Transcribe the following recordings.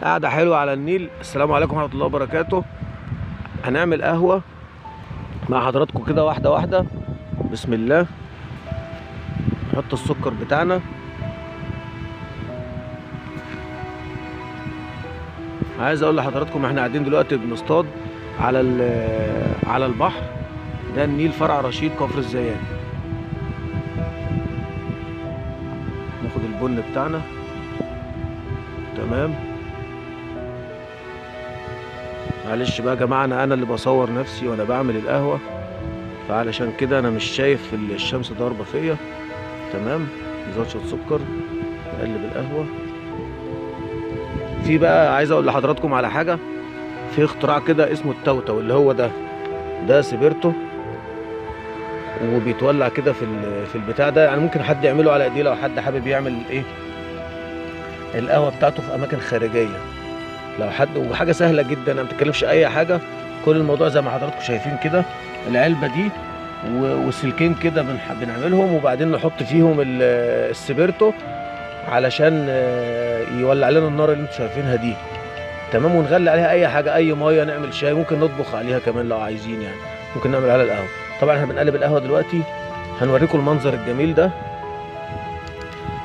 قعدة حلوة على النيل. السلام عليكم ورحمة الله وبركاته. هنعمل قهوة مع حضراتكم كده واحدة واحدة. بسم الله. نحط السكر بتاعنا. عايز اقول لحضراتكم احنا قاعدين دلوقتي بنصطاد على البحر ده، النيل فرع رشيد كفر الزيات. ناخد البن بتاعنا. تمام. معلش بقى يا جماعة، انا اللي بصور نفسي وانا بعمل القهوة، فعلشان كده انا مش شايف الشمس ضاربه فيا. تمام. نزود شوية سكر، نقلب القهوة. في بقى عايز اقول لحضراتكم على حاجة، في اختراع كده اسمه التوتو، اللي هو ده سبيرتو، وبيتولع كده في البتاع ده. يعني ممكن حد يعمله على ايديه لو حد حابب يعمل ايه القهوة بتاعته في اماكن خارجية، لو حد. وحاجه سهلة جدا، ما بتتكلفش اي حاجة. كل الموضوع زي ما حضراتكم شايفين كده، العلبة دي والسلكين كده بنعملهم، وبعدين نحط فيهم السبيرتو علشان يولع لنا النار اللي انتم شايفينها دي. تمام. ونغلي عليها اي حاجة، اي مية، نعمل شاي، ممكن نطبخ عليها كمان لو عايزين، يعني ممكن نعمل عليها القهوة. طبعا احنا بنقلب القهوة دلوقتي، هنوريكم المنظر الجميل ده،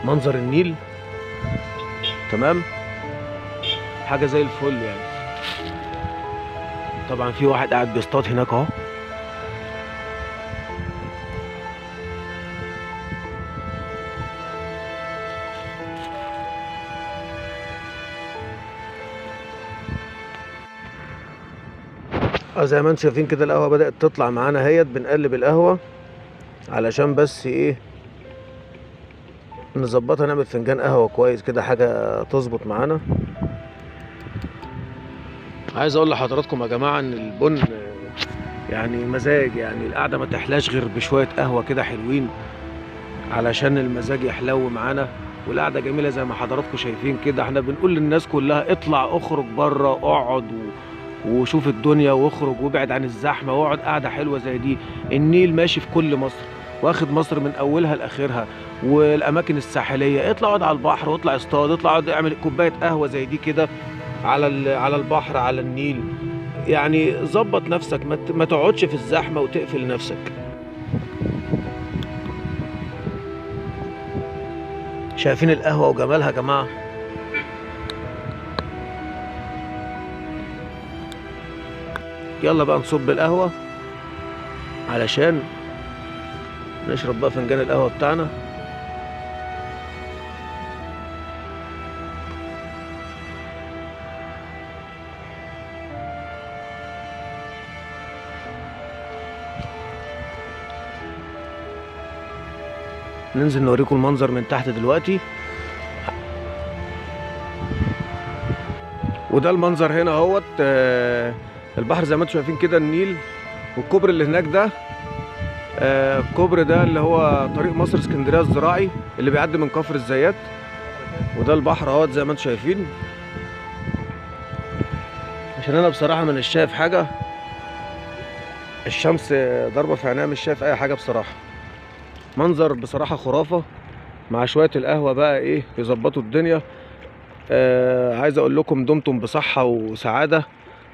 منظر النيل. تمام. حاجة زي الفل يعني. طبعا في واحد قاعد بيصطاد هناك اهو. زي ما انتم شايفين كده القهوة بدأت تطلع معانا اهيت. بنقلب القهوة علشان بس ايه نظبطها، نعمل فنجان قهوة كويس كده، حاجة تظبط معانا. عايز اقول لحضراتكم يا جماعة ان البن يعني مزاج، يعني القعدة ما تحلاش غير بشوية قهوة كده حلوين علشان المزاج يحلو معانا، والقعدة جميلة زي ما حضراتكم شايفين كده. احنا بنقول للناس كلها اطلع، اخرج بره، اقعد وشوف الدنيا، واخرج وابعد عن الزحمة، واقعد قعدة حلوة زي دي. النيل ماشي في كل مصر، واخد مصر من اولها لاخرها، والاماكن الساحلية. اطلع اقعد على البحر، واطلع اصطاد، اطلع اقعد اعمل كوباية قهوة زي دي كده على البحر، على النيل. يعني ظبط نفسك، ما تقعدش في الزحمة وتقفل نفسك. شايفين القهوة وجمالها يا جماعة؟ يلا بقى نصب القهوة علشان نشرب بقى فنجان القهوة بتاعنا. ننزل نوريكم المنظر من تحت دلوقتي. وده المنظر هنا اهوت، البحر زي ما انتم شايفين كده، النيل، والكوبري اللي هناك ده، الكوبري ده اللي هو طريق مصر اسكندرية الزراعي اللي بيعدي من كفر الزيات. وده البحر اهوت زي ما انتم شايفين. عشان انا بصراحة مش شايف حاجة، الشمس ضاربه في عينيا، مش شايف اي حاجة بصراحة. منظر بصراحة خرافه، مع شوية القهوة بقى ايه يظبطوا الدنيا. عايز اقول لكم دمتم بصحة وسعادة،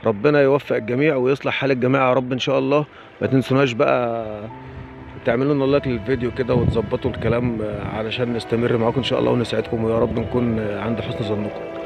ربنا يوفق الجميع ويصلح حال الجميع يا رب ان شاء الله. ما تنسوناش بقى تعملوا لنا لايك للفيديو كده وتظبطوا الكلام علشان نستمر معاكم ان شاء الله ونسعدكم، ويا رب نكون عند حسن ظنكم.